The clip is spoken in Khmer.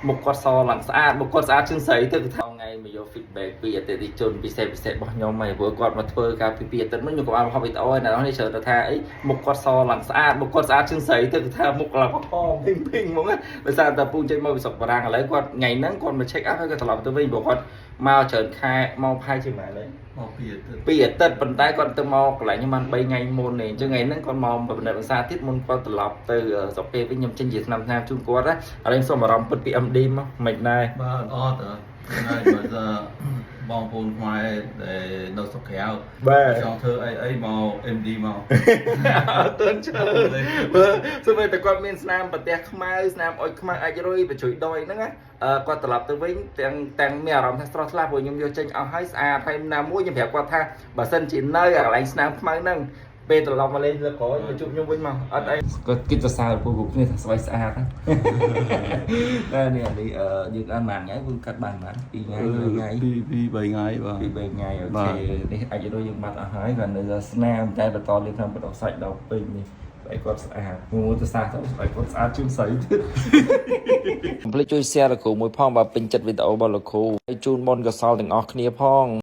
មុខគាត់សឡើងស្អាតមុខគាត់ស្អាតជាងស្រីទៅគឺថាថ្ងៃមកយក feedback ពីអតិថិជនពិសេសពិសេសរបស់ខ្ញុំហើយព្រោះគាត់មកធ្វើការពី2អាទិត្យមុនខ្ញុំក៏បានបង្ហោះវីដេអូហើយអ្នកនរនេះច្រើនទៅថាអីមុខគាត់សឡើងស្អាតមុខគាត់ស្អាតជាងស្រីទៅគឺថាមុខឡើងក្រហមភីងភីងហ្មងណាដោយសារតែពូចេញមកពីស្រុកបារាំងឥឡូវគាត់ថ្ងៃហ្នឹងគាត់មក check up ហើយគាត់ត្រឡប់ទៅវិញព្រោះគាត់មកច្រើនខែមកប្រហែលជាម៉ែឡើយ មកពីអាទិត្យ 2អាទិត្យប៉ុន្តែគាត់ទៅមកកន្លែងខ្ញុំបាន3ថ្ងៃមុននេះអញ្ចឹងថ្ងៃហ្នឹងគាត់មកពិនិត្យភាសាទៀតមុនគាត់ត្រឡប់ទៅស្រុកគេវិញខ្ញុំចេញជាឆ្នាំឆ្នាំជូនគាត់ណាឥឡូវខ្ញុំសូមអារម្មណ៍ពិតពី MD មកមិនដែរ បាទអត់ហើយបើថាបងប្អូនខ្មែរដែលនៅស្រុកក្រៅ បាទ ចង់ធ្វើអីអីមក MD មក អត់ទន់ជើមើលសូម្បីតែគាត់មានស្នាមប្រទះខ្មៅស្នាមអុចខ្មៅអាចរុយបញ្ជ្រុយដយហ្នឹងណាអឺគាត់ត្រឡប់ទៅវិញទាំងទាំងមានអារម្មណ៍ថាស្រស់ថ្លាព្រោះខ្ញុំយកចេញអស់ហើយស្អាតហើយណាមួយខ្ញុំប្រាប់គាត់ថាបើសិនជានៅអាកន្លែងស្នាមខ្មៅហ្នឹងពេលត្រឡប់មកលេងលើកក្រោយមកជួបខ្ញុំវិញមកអត់អីគាត់គិតសរសើរពូគ្រប់គ្នាថាស្បែកស្អាតណា តែនេះអានេះអឺយើងអានបានថ្ងៃគឺកាត់បានបាន2ថ្ងៃ3ថ្ងៃ ពីពី3ថ្ងៃបាទ ពី3ថ្ងៃអូ បាទ ខេនេះអាចរយយើងបាត់អស់ហើយគាត់នៅស្នាមតែបន្តលេបក្នុងបដសាច់ដល់ពេញនេះស្អីគាត់ស្អាតមួយទៅសាទៅស្អីគាត់ស្អាតជាងស្រីទៀតកុំភ្លេចជួយ share លោកគ្រូមួយផងបើពេញចិត្តវីដេអូរបស់លោកគ្រូហើយជូនបុណ្យកុសលទាំងអស់គ្នាផង។